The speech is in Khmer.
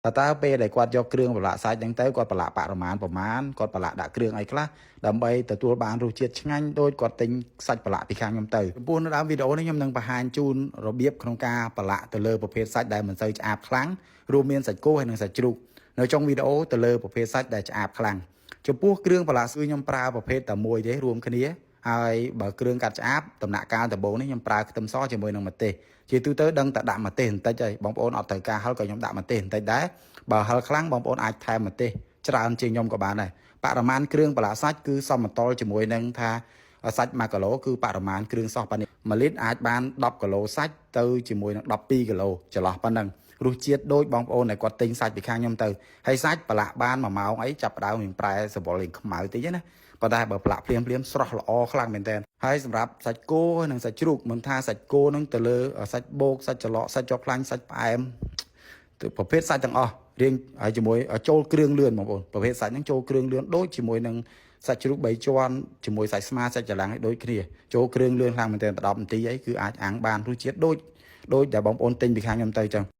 តើពេលដែលគាត់យកគ្រឿងប្រឡាក់សាច់ហ្នឹងទៅគាត់ប្រឡាក់បរិមាណប្រមាណគាត់ប្រឡាក់ដាក់គ្រឿងអីខ្លះដើម្បីទទួលបានរសជាតិឆ្ងាញ់ដូចគាត់ទិញសាច់ប្រឡាក់ពីខាងខ្ញុំទៅចំពោះនៅដើមវីដេអូនេះខ្ញុំនឹងបង្ហាញជូនរបៀបក្នុងការប្រឡាក់ទៅលើប្រភេទសាច់ដែលមិនសូវឆ្អាបខ្លាំងរួមមានសាច់គោហើយនិងសាច់ជ្រូកនៅចុងវីដេអូទៅលើប្រភេទសាច់ដែលឆ្អាបខ្លាំងចំពោះគ្រឿងប្រឡាក់គឺខ្ញុំប្រើប្រភេទតែមួយទេរួមគ្នាហើយបើគ្រឿងកាត់ឆ្អាបដំណាក់កាលដំបូងនេះខ្ញុំប្រើខ្ទឹមសជាមួយនឹងម្ទេសជាទូទៅដឹងតែដាក់ម្ទេសបន្តិចហើយបងប្អូនអត់ត្រូវការហឹរក៏ខ្ញុំដាក់ម្ទេសបន្តិចដែរបើហឹរខ្លាំងបងប្អូនអាចថែមម្ទេសច្រើនជាងខ្ញុំក៏បានដែរបរិមាណគ្រឿងប្រឡាក់សាច់គឺសមតុល្យជាមួយនឹងថាសាច់1គីឡូគឺបរិមាណគ្រឿងសោះប៉ុណ្នេះ1លីត្រអាចបាន10គីឡូសាច់ទៅជាមួយនឹង12គីឡូចន្លោះប៉ុណ្ណឹងរសជាតិដូចបងប្អូនដែលគាត់ទិញសាច់ពីខាងខ្ញុំទៅហើយសាច់ប្រឡាក់បាន1ម៉ោងអីចាប់ផ្ដើមរៀងប្រែសវលរៀងខ្មៅតិចណាប៉ុន្តែបើប្រឡាក់ភ្លាមភ្លាមស្រស់ល្អខ្លាំងមែនតើហើយសម្រាប់សាច់គោនិងសាច់ជ្រូកមិនថាសាច់គោនឹងទៅលើសាច់បោកសាច់ច្រឡកសាច់ជាប់ខ្លាញ់សាច់ផ្អែម ប្រភេទសាច់ទាំងអស់រៀងហើយជាមួយចូលគ្រឿងលឿនបងប្អូនប្រភេទសាច់ហ្នឹងចូលគ្រឿងលឿនដូចជាមួយនឹងសាច់ជ្រូក3ជាន់ជាមួយសាច់ស្មាសាច់ច្រឡាំងឲ្យដូចគ្នាចូលគ្រឿងលឿនខ្លាំងមែនទែន10នាទីអីគឺអាចអាំងបានរសជាតិដូចដូចដែលបងប្អូនទិញពីខាងខ្ញុំទៅចឹង។